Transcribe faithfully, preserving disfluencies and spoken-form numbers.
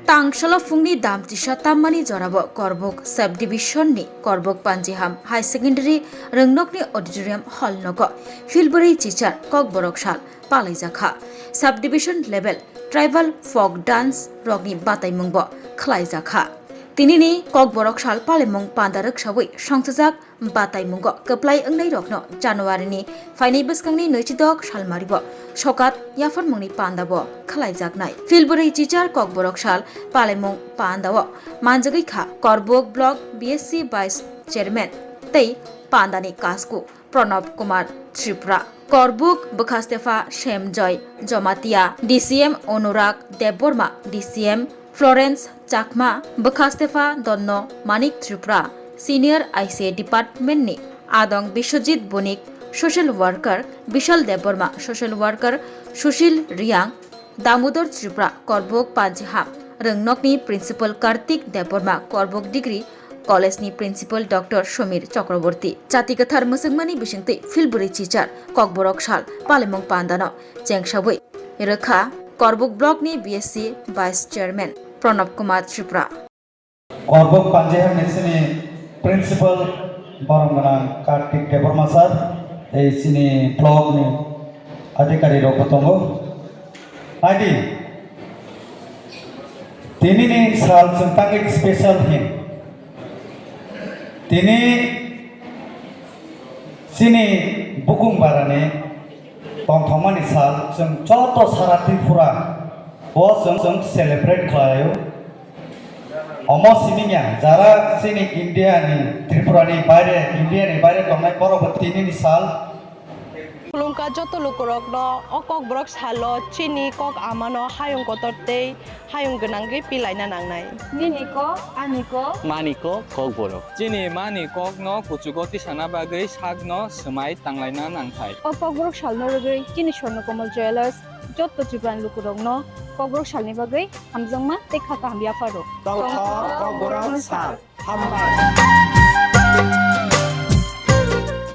Tangsalo phungni dam chisa tammani jorao Korbuk Sub-Division ni Korbuk Panjiham High Secondary rwngnokni auditorium hall nogo Philbwrwi Chichar Kokborok Sal palaijakha. Sub-Division level tribal folk dance rokni bataimungbo khlaijakha. Tinini Kokborok Sal palaimung panda rwksawi songchajak bataimungo kwplai wngnairokno January ni phainai bwskangni nwichidok salmaribo sokat yapharmungni pandabo khlaijaknai. Philbwrwi Chichar Kokborok Sal palaimung pandao manjagwi kha Korbuk Block B S C Vice Chairman tei pandani kasku Pranab Kumar Tripura. Korbuk bwkhastefa Semjoy Jomatia, D C M Anurag Debbarma, D C M Florence Chakma, bwkhastefa Donno Manik Tripura, Senior I C A Department ni adong Biswajit Bonik, Social Worker Bishal Debbarma, Social Worker Sushil Riang, Damodar Tripura, Korbuk Panjiham rwngnokni Principal Kartik Debbarma, Korbuk Degree College ni Principal Doctor Somir Chakraborty. Jati kwthar mwchangmani bisingtwi Philbwrwi Chichar Kokborok Sal palaimung pandano chengsawi rwkha Korbuk Block ni B S C Vice Chairman Pranab Kumar Tripura. Korbuk Panjiham ni sini Principal borom gwnang Kartik Debbarma sir, tei sini block ni adhikari rok bo tongo. Naidi, tini ni sal chwng tangwi special hin. Tini sini bukung barani tongthokmani sal chwng joto sara Tripura bo chwng, chwng celebrate khlaio. Omo simi ya, jara chini India ni, Tripura ni baire, India ni baire tongnai borok bo tini ni sal. Khulumkha joto lukurokno o Kokborok salo chini kok amano hayung kotor tei hayung gwnangwi pilaina nangnai. Nini kok, ani kok. Mani kok, Kokborok. Chini mani kokno kuchugo tisana bagwi sakno swmai tanglaina nangthai. O Kokborok salno rwgwi chini Swarnakomal Jewellers joto Tripurani lukurokno Kokborok salni bagwi hamjakma tei kha kaham yapharo. Tongthok Kokborok sal. Hambai.